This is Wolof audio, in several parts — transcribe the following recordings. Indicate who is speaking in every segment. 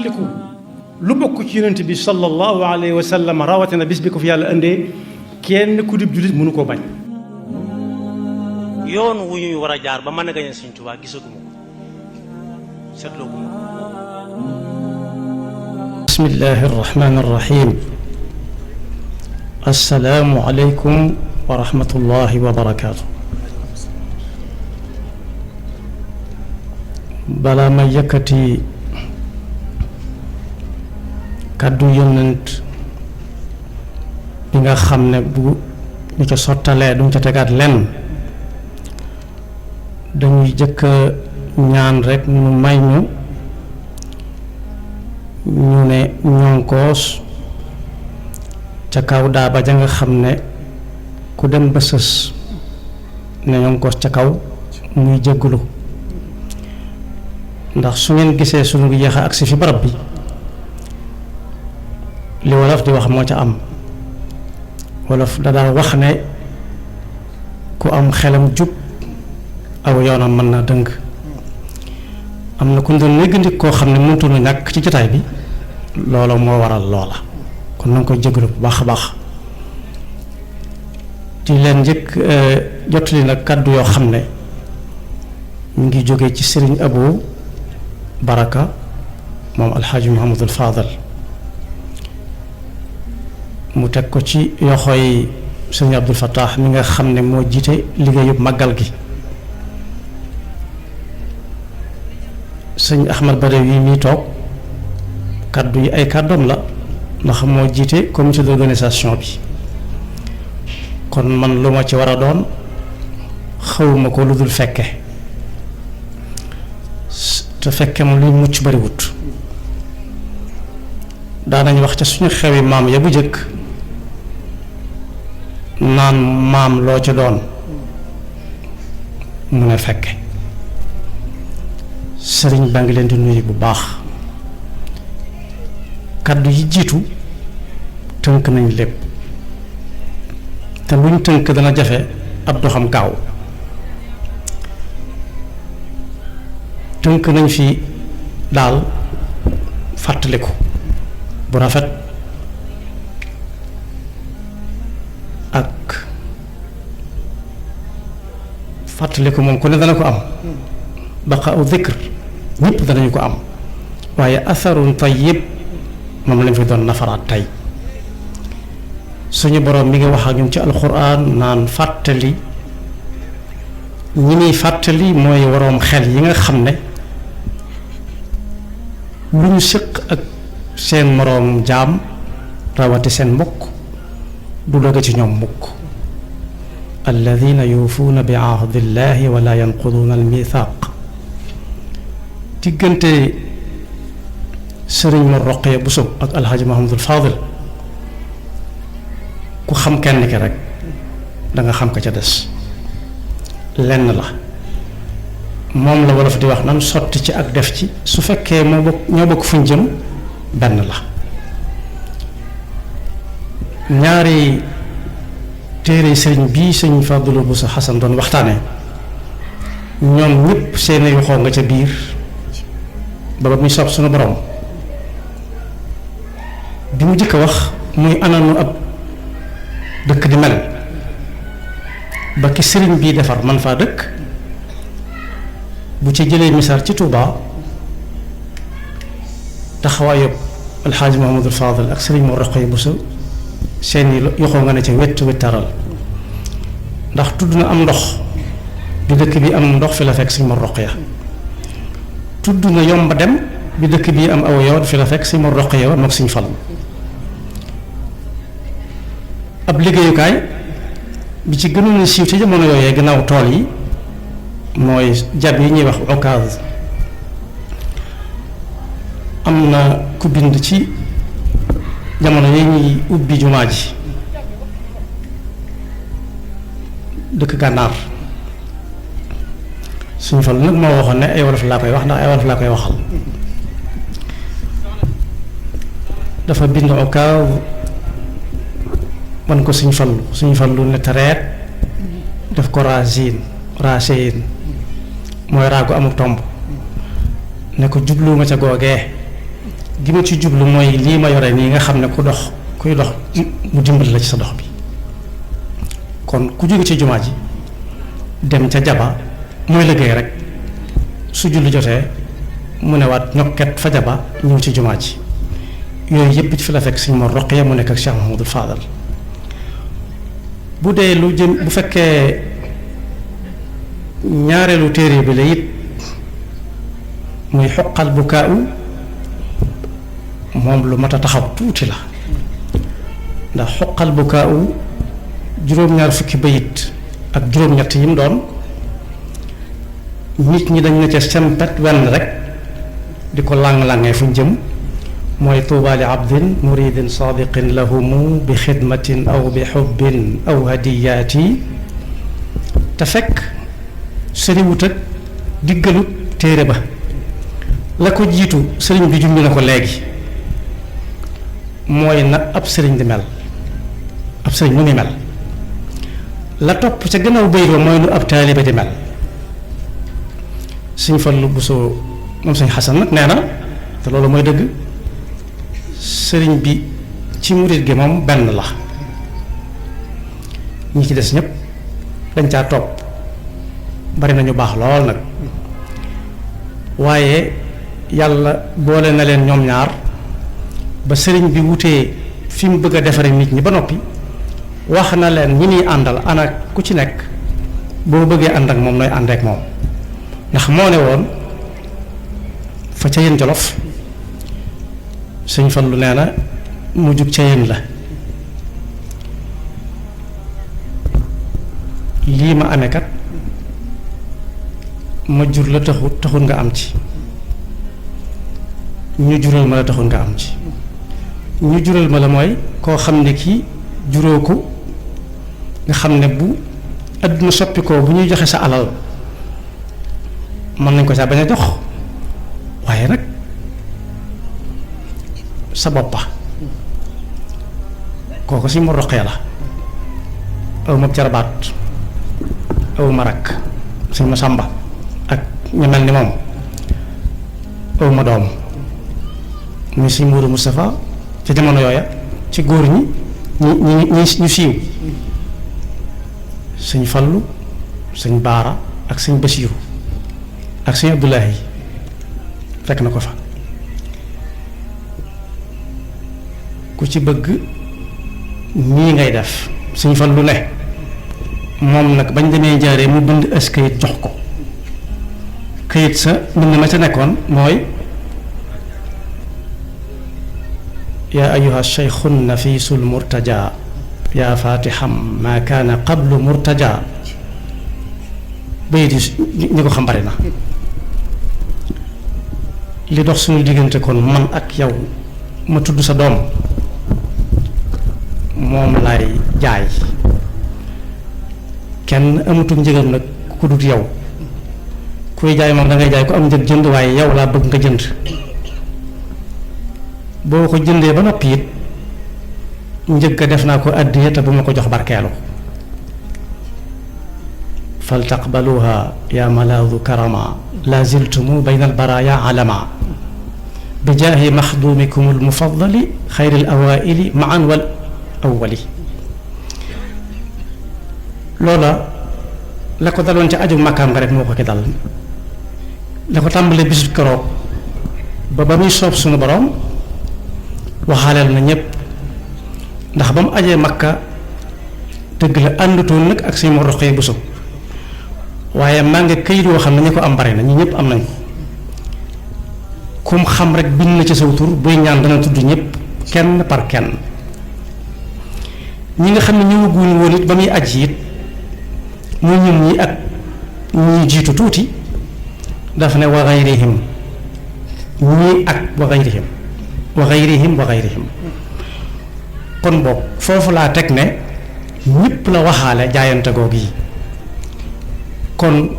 Speaker 1: fàttaliku lu bokk ci yonent bi sallallahu alayhi wa sallam rawatina bis bi ko fi yàlla indee kenn ku dib jullit mënu koo bañ.
Speaker 2: yoon wu ñuy war a jaar ba mën a gañe Sëñ Tuubaa gisaguma ko seetlooguma ko.
Speaker 1: bismillahi arrahmani arrahim. assalaamu aleykum wa rahmatullahi wa barakaatu. balaa ma yëkkati kàddu yonent bi nga xam ne bu ñu ca sottalee duñ ca tegaat lenn dañuy jëkk ñaan rekk ñu may ñu ne ñonkoos ca kaw daa ba ja nga xam ne ku dem ba sës ne ñonkoos ca kaw muy jéggulu ndax su ngeen gisee suñu ngi yéex a agsi fi barab bi li wolof di wax moo ca am wolof da daal wax ne ku am xelam jub aw yoonam mën naa dëng am na ku doon néggandik koo xam ne mëntu na ñàkk ci jotaay bi loola moo waral loola kon na nga koy jégalu bu baax a baax di leen njëkk jottali nag kàddu yoo xam ne mu ngi jóge ci sëriñ Abu Baraka moom alxaaji Muhammadul Faadal mu teg ko ci yoxoy sëriñ Abdul Fattah mi nga xam ne moo jiite liggéeyub màggal gi sëñ Ahmad Badawi mi toog kàddu yi ay kàddoom la ndax moo jiite comité d'organisation bi kon man lu ma ci war a doon xawuma ko lu dul fekke te fekke ma luy mucc bariwut daanañ wax ca suñu xewi maam ya bu jëkk naan maam loo ci doon mu ne fekke sëriñ baa ngi leen di nuyu bu baax kàddu yi jiitu tënk nañ lépp te luñ tënk dana jafe ab doxam gaaw tënk nañ fi daal fàttaliku bu rafet ak fàttaliku moom ku ne dana ko am baqa u dhikr ñëpp danañu ko am waaye atharun tayyib moom lañ fi doon nafaraat tey suñu boroom mi ngi wax ak ñun ci alxuraan naan fàttali ñi muy fàttali mooy waroom xel yi nga xam ne lu ñu séq ak seen moroom jaam rawati seen mbokk du doge ci ñoom mukk alladina yuufuuna bi ahdillahi wala yanquduuna almithaq diggante sëriñ Mor Roqaya Buso ak alxaaji Mahamadul Faadil ku xam kenn ki rek danga xam ka ca des lenn la moom la wolof di wax nan sotti ci ak def ci su fekkee ñoo bokk fuñ jëm benn la ñaari téere sëriñ bii sëriñ Fadlu Buso Xasan doon waxtaane ñoom ñëpp seeni yoxoo nga ca biir ba muy sob suñu borom bi mu jëkk a wax muy ananu ab dëkk di mel ba ki sëriñ bii defar man faa dëkk bu ci jëlee misaal ci Tuubaa taxawaayu alxaaji Muhammadul Faadil ak sëriñ Mor Roqaya Buso seeni yoxoo nga ne ca wettaral ndax tudd na am ndox bi dëkk bi am ndox fi la fekk sëriñ Mor Roqaya tudd na yomba dem bi dëkk bi am aw yoon fi la fekk sëriñ Mor Roqaya woon mook sëriñ Fallu ab liggéeyukaay bi ci gënoon a siiw ci jamono yooyee gannaaw tool yi mooy jab yi ñuy wax okaaz am na ku bind ci jamono yi ñuy ubbi jumaa ji dëkk gànnaar suñu Fallu nag moo waxoon ne ay wolof laa koy wax ndax ay wolof laa koy waxal dafa bind okaaz wan ko suñu Fallu ne tareet def ko racine mooy raagu amul tomb ne ko jubluwuma ca googee gi ma ci jublu mooy lii ma yore nii nga xam ne kuy dox mu dimbali la ci sa dox bi. kon ku jóge ci jumaa ji dem ca jaba mooy liggéey rek su julli jotee mu ne waat ñokket fa jaba ñëw ci jumaa ji yooyu yëpp ci fi la fekk Sëñ Mor Roqaya mu nekk ak Cheikh Mahamadul Fadal. bu dee lu jëm bu fekkee ñaareelu téere bi la it muy xoqal bukaau moom lu mat a taxaw tuuti la ndax xoqal bukaau juróom-ñaar fukki bayit ak juróom-ñett yi mu doon nit ñi dañ na ca sempet wenn rek di ko làng-làngee fu ñu jëm mooy tuuba li abdin muridin sadiqin lahumu bi xidmatin aw bi xubbin aw hadiyaati te fekk sëriwut ak diggalut téere ba la ko jiitu sëriñ bi junj na ko léegi mooy na ab sëriñ di mel ab sëriñ nu muy mel la topp ca gannaaw bayit ba mooy nu ab taalibe di mel. Sëñ Fallu Buso moom Sëñ Xasan nag nee na te loolu mooy dëgg sëriñ bi ci murit gi moom benn la ñi ci des ñëpp dañ caa topp bari nañu baax lool nag waaye yàlla boole na leen ñoom ñaar ba sëriñ bi wutee fi mu bëgg a defare nit ñi ba noppi wax na leen ñi ñuy àndal ana ku ci nekk boo bëggee ànd ak moom nooy ànd ak moom ndax moo ne woon fa ca yéen Jolof Sëñ Fallu nee na mu jug ca yéen la lii ma amee kat ma jur la taxul nga am ci ñu jural ma la taxul nga am ci ñu jural ma la mooy koo xam ne kii juróo ko nga xam ne bu àdduna soppi ko bu ñuy joxe sa alal mën nañ ko saa bañ a jox waaye nag sa boppa kooku si mu roqee la aw ma jarabaat aw ma rakk suñ ma sàmba ak ñu mel ni moom aw ma doom muy si Mourou Moustapha ca jamono yooya ci góor ñi ñu siiw sëñ Fallu sëñ Baara ak sëñ Basiiru ak sëñ Abdoulahi fekk na ko fa ku ci bëgg nii ngay def sëñ Fallu ne moom nag bañ demee njaaree mu bind as kayit jox ko kayit sa mbind ma ca nekkoon mooy yaa ayuha sheykhun nafisul murtaja yaa fatiham maa kaana qablu murtaja bayit yi ñi ko xam bari na li dox suñu diggante kon man ak yow ma tudd sa doom moom lay jaay kenn amatul njëgam nag ku dut yow kuy jaay moom da ngay jaay ku am njëg jënd waaye yow laa bëgg nga jënd boo ko jëndee ba noppi it njëg ga def naa ko àddiya te bu ma ko jox barkeelu fal taqbaluha ya malaadu karama la ziltumu bayna albaraya alama bi jaahi maxdumikum almufadali xayri alawaili maan wal awali loola la ko daloon ca aju makkaam nga rek moo ko ki dal la ko tàmbalee bisut keroog ba muy soob suñu borom waxaaleel na ñépp ndax ba mu ajee makka dëgg la àndutoon nag ak Sëñ Mor Roqaya Buso waaye maa ngi këyit yoo xam ne ñu ko am bari na ñi ñëpp am nañ ko kum xam rek bind na ci saw tur buy ñaan dana tudd ñëpp kenn par kenn ñi nga xam ne ñëwaguñu woon it ba muy aj it mu ñun ñi ak ñi jiitu tuuti dafa ne wa gayrihim ñii ak wa gayrihim wa gayrihim wa gayrihim kon boog foofu laa teg ne ñëpp la waxaale jaayante googu yi kon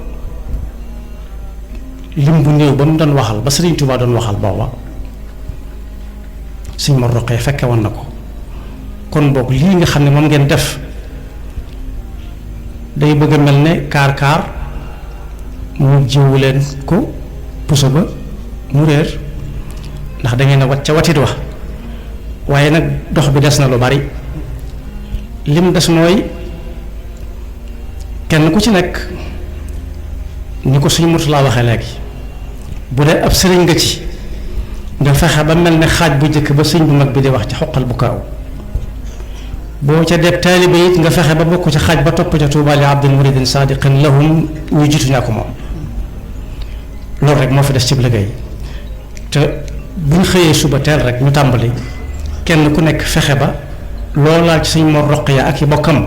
Speaker 1: lim bu néew ba mu doon waxal ba Sëriñ Tuubaa doon waxal booba Sëñ Mor Roqaya fekke woon na ko kon boog lii nga xam ne moom ngeen def day bëgg a mel ne kaar-kaar mu jiwu leen ko puso ba mu réer ndax ndax da ngeen a wat ca watit wa waaye nag dox bi des na lu bari lim des mooy kenn ku ci nekk ni ko suñ Murtala waxee léegi bu dee ab sëriñ nga ci nga fexe ba mel ne xaaj bu njëkk ba sëñ bu mag bi di wax ci xoqal bu kaaw boo ca deb taalibe it nga fexe ba bokk ca xaaj ba topp ca tuuba li abdin muridin sadiqin lahum ñu jiitu ñaa ko moom loolu rek moo fi des ci liggéey te buñ xëyee suba teel rek ñu tàmbali kenn ku nekk fexe ba loolaal ci sëñ Mor Roqaya ak i bokkam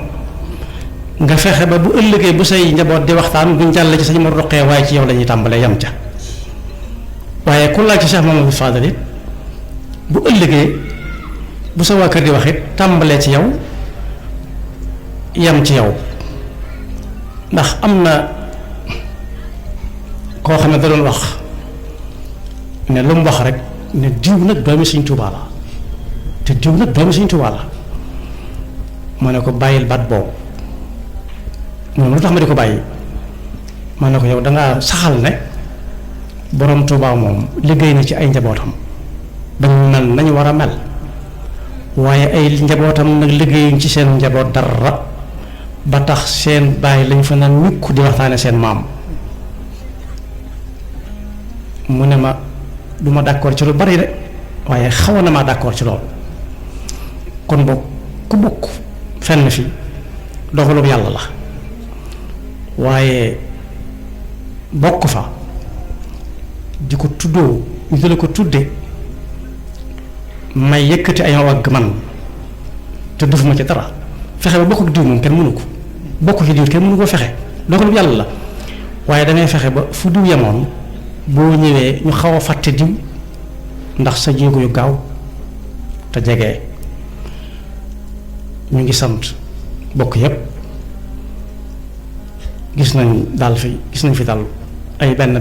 Speaker 1: nga fexe ba bu ëllëgee bu say njaboot di waxtaan duñ jàll ci sëñ Mor Roqaya waaye ci yow la ñuy tàmbalee yam ca waaye ku laal ci Cheikh Mamadou Fadal it bu ëllëgee bu sa waa kër di wax it tàmbalee ci yow yam ci yow ndax am na koo xam ne da doon wax ne lu mu wax rek ne diw nag doomi Sëñ Tuubaa la te diw nag doomi Sëñ Tuubaa la ma ne ko bàyyil baat boobu moom lu tax ma di ko bàyyi ma ne ko yow dangaa saxal ne borom Tuubaa moom liggéey na ci ay njabootam dañu mel nañu war a mel waaye ay njabootam nag liggéeyuñ ci seen njaboot dara ba tax seen bàyyi lañ fa naan ñukk di waxtaane seen maam mu ne ma du ma d'accord ci lu bari de waaye xaw na maa d'accord ci loolu kon boog ku bokk fenn fi dogalub yàlla la waaye bokk fa di ko tuddoo ñu di la ko tudde may yëkkati ay wagg man te defuma ci dara fexe ba bokk ak diw moom kenn mënu ko bokk ci diw kenn mënu ko fexe dogalub yàlla la waaye dangay fexe ba fu diw yemoon boo ñëwee ñu xaw a fàtte diw ndax sa jéego yu gaaw te jege. ñu ngi sant bokk yépp gis nañ fi daal ay benn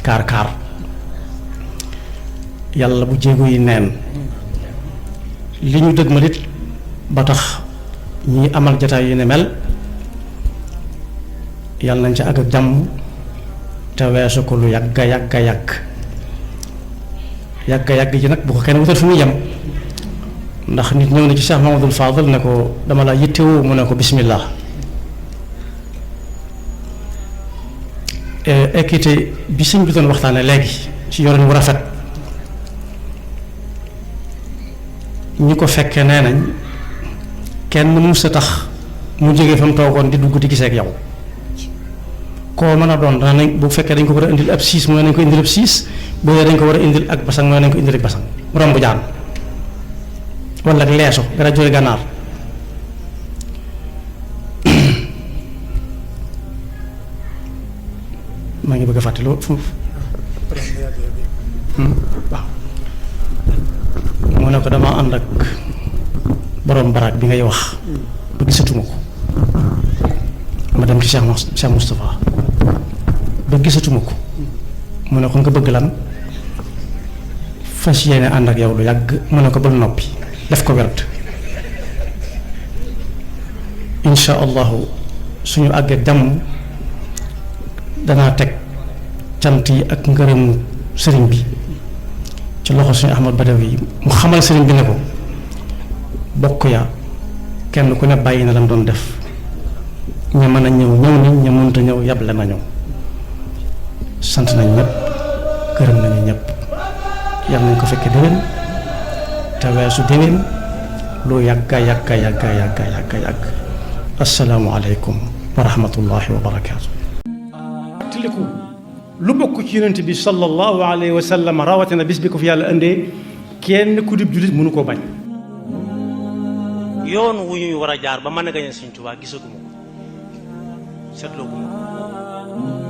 Speaker 1: kaar yàlla bu jéego yi neen li ñu dëgg ma dit ba tax ñi amal jataay yu ne mel yàlla nañ ca àgg ak jàmm te weesu ko lu yàgga yàgg ji nag bu ko kenn wutal fu muy yem ndax nit ñëw na ci Cheikh Mamadou Fadal ne ko dama la yittewoo mu ne ko bismillah équité bi sëñ bi doon waxtaane léegi ci yorin wu rafet ñi ko fekkee nee nañ kenn mus a tax mu jógee fa mu toogoon di dugg di gisee ak yow koo mën a doon dana nañ bu fekkee dañ ko war a indil ab siis mooy nañ ko indil ab siis bu dee dañ ko war a indil ak basang mooy nañ ko indil ak basang mu romb jaan wala ak leeso dara jóge gànnaar maa ngi bëgg a fàtte loolu foofu waaw mu ne ko dama ànd ak borom baraag bi ngay wax ba gisatuma ko ma dem ci Cheikh Moustapha ba gisatuma ko mu ne ko nga bëgg lan fas yéene ànd ak yow lu yàgg mu ne ko bul noppi def ko werd insha allahu suñu àggee jàmm danaa teg cant yi ak ngërëmu sëriñ bi ci loxo suñu Ahmad Badawi mu xamal sëriñ bi ne ko bokk ya kenn ku ne bàyyi na lam doon def ña mën a ñëw nañ ña mënta ñëw yàble nañu sant nañ ñëpp gërëm nañu ñëpp yal nañ ko fekke déwén te weesu déwén lu yàgga yàgg assalaamu aleykum wa rahmatullahi wa barakaatu. fàttaliku lu bokk ci yonent bi sallallahu alayhi wa sallam rawatina bis bi ko fi yàlla indee kenn ku dib jullit mënu koo bañ.
Speaker 2: yoon wu ñuy war a jaar ba mën a gañe Sëñ Tuubaa gisaguma ko seetloo guma ko